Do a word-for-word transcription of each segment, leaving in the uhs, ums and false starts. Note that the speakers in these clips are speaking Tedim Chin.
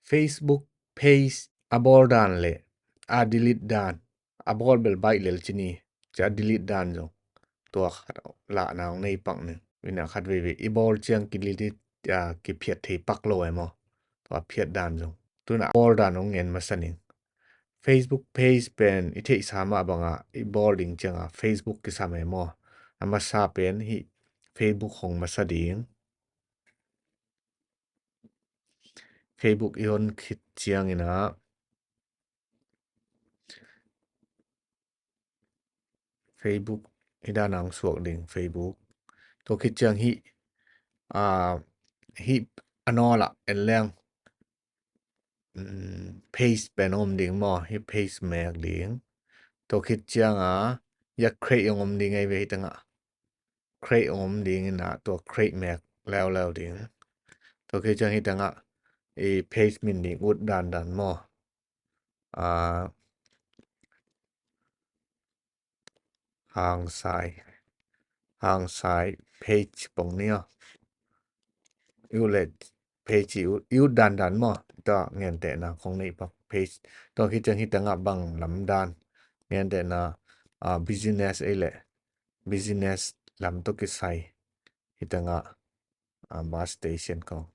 Facebook page a bawl dan le a delete dan, a bawl bel baih lel ci ni, ci a delete dan zong tua khat lahna hong nei pak ning. Ina khat veivei i bawl ciang kidelete, a, kiphiat thei pak lo e maw? Tua phiat dan zong. Tuna a bawl dan hong ngen masa ning. Facebook page pen i theihsa mah banga i bawl ding cianga Facebook kisam e maw? A masa pen hih Facebook hong masa ding. Facebook i hon khit ciangina Facebook i dan ang suak ding Facebook. Tua khit ciang hih, a, hih a nawlah en leng, mm, page pen om ding maw? Hih page mek ding. Tua khit cianga hia create ang om ding ei ve hih tengah. Create ang om ding ina tua create mek leuleu ding. Tua khit ciang hih tengah i page min ding ut dandan maw? A, Hangsai, Hangsai page pong ni aw. I ut le page i ut, i ut dandan maw? Tua ngentehna kong neih pak page. Tua khit ciang hih tengah bang lam dan ngentehna, a, business ei le business lam tawh kisai. Hih tengah, a, bus station kong.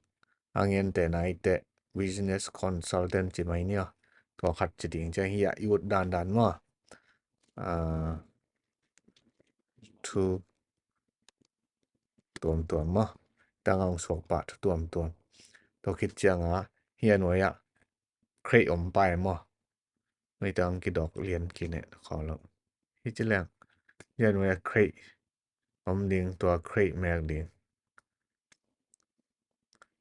A ngentehna i teh business consultant ci mai ni aw. Tua khat ci ding ciang hih a i ut dandan maw? A, thu tuamtuam maw? Tang ang suak pah thu tuamtuam. Tua khit cianga hih a nuai-ah create om pai maw? Hih tang kidawk lian kineh khawh lo. Hih ci leng hih a nuai-ah create om ding, tua create mek ding.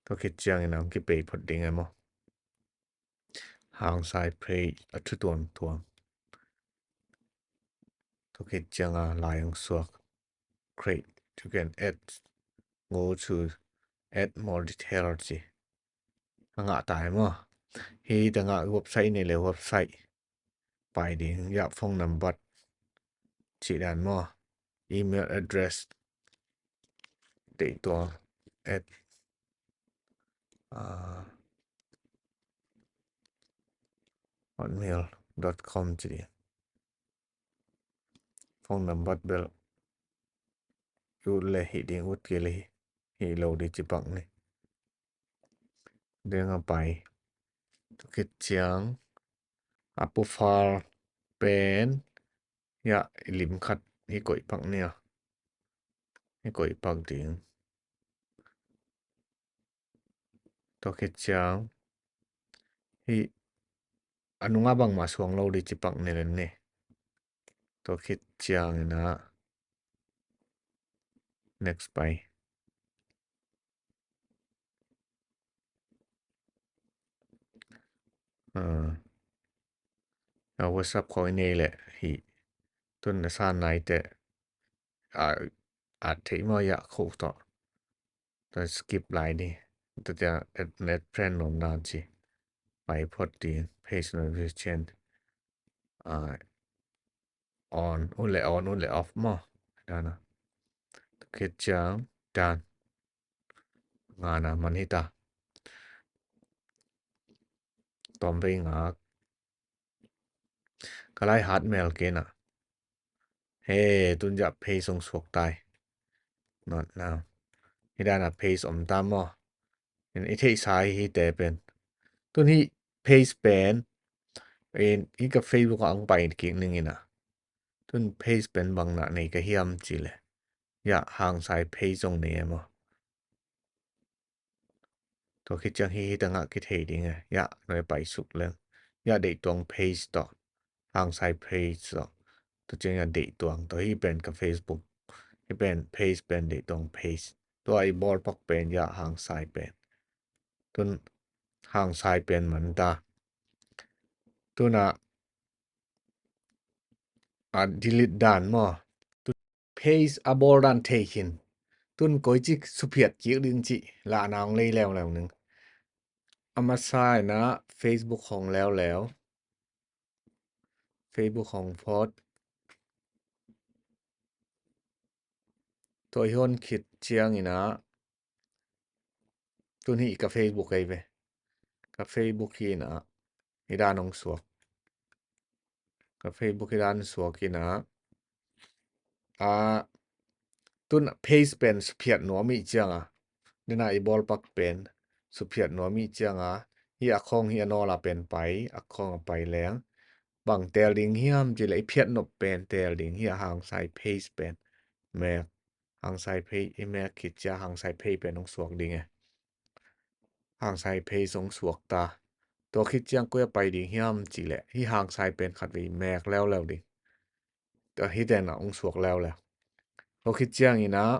Tua khit ciangin ang kipei phot ding e maw? Hangsai page a thu tuamtuam. Tua khit cianga lai ang suak create. You can add, go to add more detail ci. A ngah tai maw? Hih tengah website nei le website pai ding, ya phone number cih dan maw? Email address deih tua at, a, hotmail dot com ci ding. Phone number bel ut le hih ding, ut kei le hih lo ding ci pak ni. Deng a pai. Tua khit ciang a profile pen ya i lim khat hih koih pak ni aw. Hih koih pak ding. Tua khit ciang hih a nunga bangmah suang lo ding ci pak ni len ni. Tua khit ciangina next pai. A, a WhatsApp khawng i nei leh hih tun na san nai teh, a, a theih maw ya khawh tawh. Tua skip lai ni. Tua tia add, add friend nuam na ci. Pai phot ding, page notification. A, on, ut le on, ut le off maw. Dana. Tua khit ciang, done. Ngana man hita. Tawm vei ngak. Ka lai hat mel kei na. He, tun zah page hong suak tai. Not now. Hih dana page om ta maw? In i theihsa hi hite pen. Tun hih page pen in hih ka Facebook ah ang pai kik ning ina. Tun page pen bang na nei ka hiam ci le. Ya, Hangsai page zong nei e maw? Tua khit ciang hih, hih tangah kithei ding e. Ya, nuai pai suk leng. Ya, deih tuang page tawh. Hangsai page tawh. Tua ciang ya deih tuang tawh. Hih pen ka Facebook. Hih pen page pen deih tuang page. Tua i bawl pak pen ya Hangsai pen. Tun Hangsai pen man ta. Tuna a delete dan maw? Tun page a bawl dan thei khin. Tun koici suphiat kik ding cih lahna hong lei leuleu ning. A masa ina Facebook hong leuleu. Facebook hong phot. Tua i hon khit ciang ina. Tun hih ka Facebook ei ve. Ka Facebook hi inah, hi dan hong suak. Ka Facebook hi dan suak inah, a, tun page pen suphiat nuam ih cianga, dena i bawlpak pen suphiat nuam ih cianga, hi a khong hi a nawla pen pai, a khong a pai leng bang teel ding hiam cileh i phiat nop pen teel ding hi a hangsai page pen mek, hangsai page i mek khit cia hangsai page pen hong suak ding e. Hangsai page hong suak ta. Tua khit ciang koi a pai ding hiam cileh hi hangsai pen khatvei mek leuleu ding. Tua hi tenah hong suak leuleu. Tua khit ciang inah,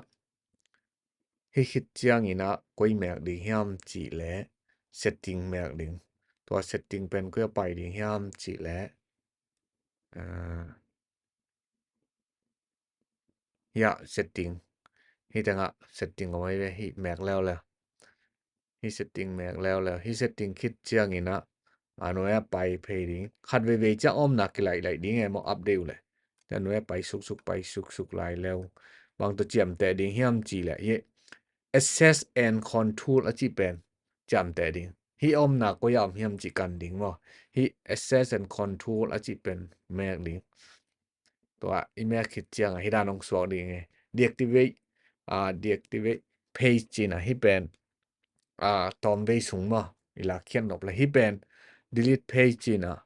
hi khit ciang inah koi mek ding hiam cileh setting mek ding. Tua setting pen koi a pai ding hiam cileh, ah, hiah setting. Hi tengah setting om ahi ve, hi mek leuleu. Hi setting mek leuleu. Hi setting khit ciang inah a nuai a pai phei ding. Khat veivei ciang omna kilaih laih ding e maw, update uh le. Cia nuai a pai suksuk, pai suksuk lai leu. Bang tawh ciamteh ding hiam cileh hi access and control a cih pen ciamteh ding. Hi omna koi a om hiam cih kan ding maw. Hi access and control a cih pen mek ding. Tua i mek khit cianga hi dan hong suak ding e. Deactivate, ah, deactivate page cinah hi pen, ah, tawmvei sung maw, i lakkhiat nop le hi pen delete page cinah,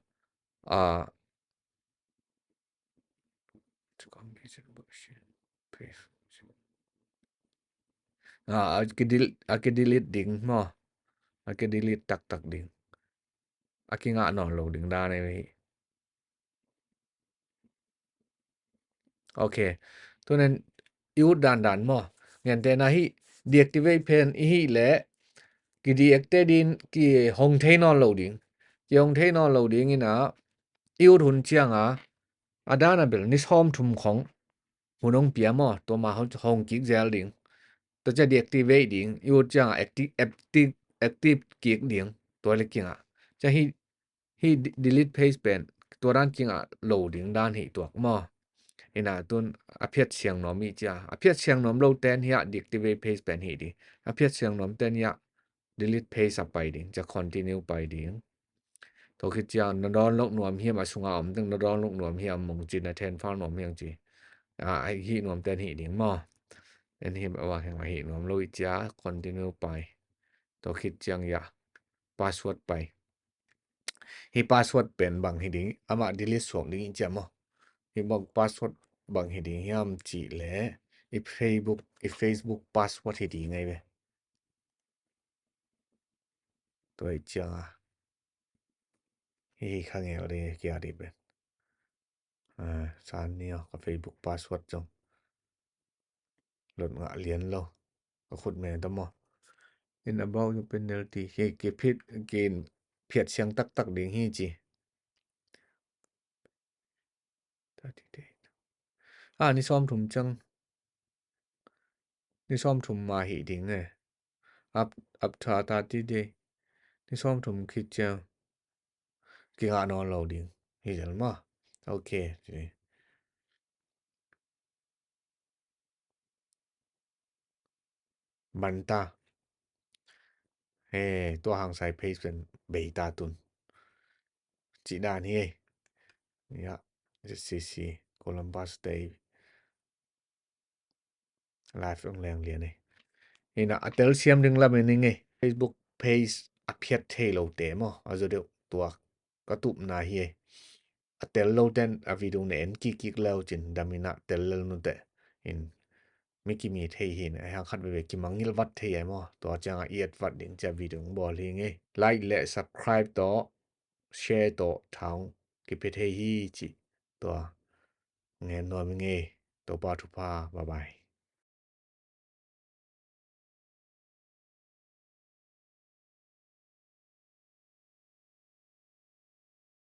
ah, ah, a kidelete, a kidelete ding maw, a kidelete taktak ding, a kingah nawn lo ding dan e hi. Ok. Tunen i ut dandan maw. Ngentehna hi deactivate pen i hih leh kideactivate ding, kihong thei nawn lo ding. Kihong thei nawn lo ding inah i ut hun cianga a dana bel ni sawm thum khong hun hong pia maw. Tua ma hong kik zel ding. Tua cia deactivate ding. I ut cianga active, active, active kik ding. Tua le kingah. Cia hi hi de-, delete page pen tua dan kingah lo ding dan hi tuak maw. Inah tun a phiat siang nuam hi cia. A phiat siang nuam lo ten hiah deactivate page pen hi ding. A phiat siang nuam ten hiah delete page a pai ding. Cia continue pai ding. Tua khit ciang na download nuam hiam a sunga om teng na download nuam hiam mong ci na transfer nuam hiam ci. A, a hih nuam ten hi ding maw. En him a wang hiam a hih nuam lo hi cia continue pai. Tua khit ciang hiah password pai. Hi password pen bang hi ding, amah delete suak ding i cia maw. Hi bang password bang hi ding hiam cih leh i Facebook, i Facebook password hi ding ngai ve. Tua i cianga hi kha ngel ding kia dih pen. Ah, san ni aw, ka Facebook password zong lot ngah lian lo. Ka khut me ta maw. In about your penalty. Hi ki phiat, ki phiat siang taktak ding hi ci. Ah, ni sawm thum ciang. Ni sawm thum ma hi ding e. Up, up to thirty day. Ni sawm thum khit ciang kingah nawn lo ding hi zel maw. Ok. Banta. He, tua hangsai page pen bei ta tun. Cih dan hi. Ya, Z C C, Columbus Day. Live ong leng lian e. Ina a telsiam ding lam in ing e. Facebook page a phiat thei lo te maw. A zo deuh tua ka tupna hi e. A tel lo ten a video ne en kik kik leu cin dam ina tel lel nu te. In mi kimi thei hi in a hang khat veve kimangngilh vat thei e maw. Tua ciang a i et vat ding cia video ong bawl hi ing e. Like le subscribe tawh share tawh thaung kipia thei hi ci. Tua ngen nuam ing e. Topa thupha. Bye bye.